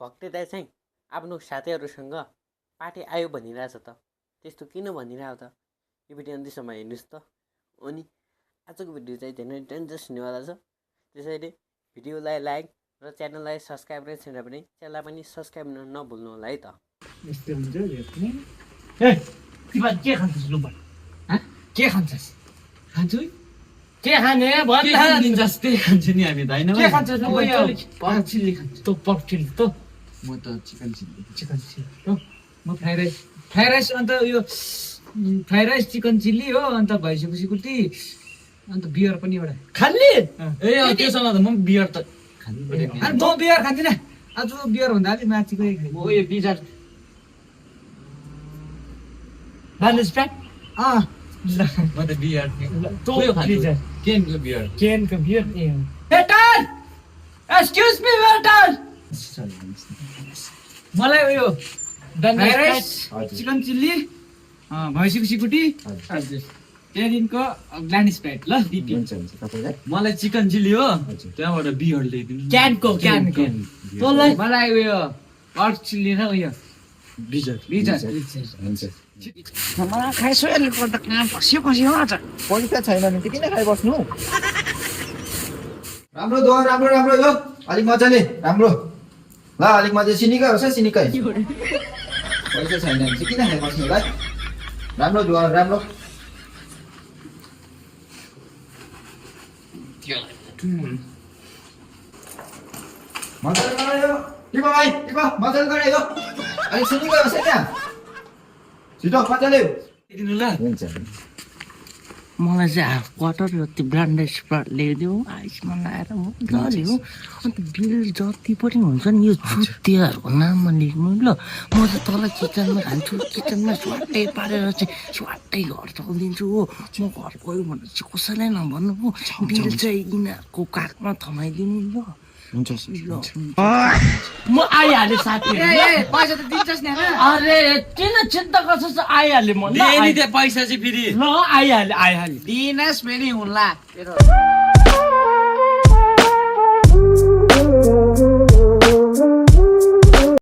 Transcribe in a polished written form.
भक्ते दाइ चाहिँ आफ्नो साथीहरूसँग पार्टी आयो भनिरहेछ त त्यस्तो किन भनिरहेको त यो भिडियो अन्त्यसम्म हेर्नुहोस् त अनि आजको भिडियो चाहिँ धेरै डेन्जरस हुनेवाला छ त्यसैले भिडियोलाई लाइक र च्यानललाई सब्सक्राइब गरेको छैन भने च्यानललाई पनि सब्सक्राइब नभुल्नु होला है त यस्तो हुन्छ ए तिमी के खान्छस् लु भन के खान्छस् खान्छु के खाने भन्दा जस्तै खान्छ नि हामी त हैन के खान्छस् लु पर्क चिल्ली खान्छु त पर्क चिल्ली त म त चिकन चिल्ली हो म फ्राइड राइस अन्त यो फ्राइड राइस चिकन चिल्ली हो अन्त भैँसीको कुटी अन्त बियर पनि एउटा खाल्ली ए त्यसमा त म बियर त खानु पर्यो अनि म बियर खान्दिन आज बियर भन्दा अलि माथिकै म यो बिजार भान्डा स्प्राइट म त बियर तो यो खान्छु बियर केनको बियर केनको बियर ए वेटर एक्सक्युज मी वेटर मलाई उयो फ्राइड राइस चिकन चिल्ली भैँसीको सिकुटी हजुर त्यहाँदेखिको ग्ल्यान्ड स्प्राइट ल दिदी हुन्छ हुन्छ तपाईलाई मलाई चिकन चिल्ली हो त्यहाँबाट बियर ल्याइदिनु क्यानको तँलाई मलाई उयो पर्क चिल्ली र उयो बिजर हुन्छ मलाई खाइसो यसले गर्दा कहाँ बस्यो आउँछ पैसा छैन भने किन खाइबस्नु राम्रो दोकान राम्रो राम्रो यो अलिक मजाले राम्रो ल अलिक मजा सिनिकै होस् है सिनिकै पैसा छैन भने चाहिँ किन खाइबस्नु भाइ राम्रो दोकान राम्रो मजाले गरायो टिपो भाइ टिपो मजाले गरायो अलिक सिनिकै होस् है त्यहाँ छिटो मजाले दिनु ल हुन्छ मलाई चाहिँ हाफ क्वार्टर र त्यो ब्रान्डेड स्प्राइट ल्याइदियो आइसमा लगाएर मजाले हो अन्त बिल जति पनि हुन्छ नि यो चुतियाहरूको नाममा लेख्नु ल म चाहिँ तल किचनमा खान्छु किचनमा स्वाटै पारेर चाहिँ स्वाटै घर चलाइदिन्छु हो म घर गयो भने चाहिँ कसैलाई नभन्नु हो बिल चाहिँ यिनीहरूको काखमा थमाइदिनु ल हुन्छ म आइहालेँ साथी पैसा त दिन्छस् नि अरे किन चिन्ता गर्छस् आइहालेँ म ल दिएँ नि त्यो पैसा चाहिँ फेरि ल आइहालेँ दिनस् फेरि हुन्ला Thank you.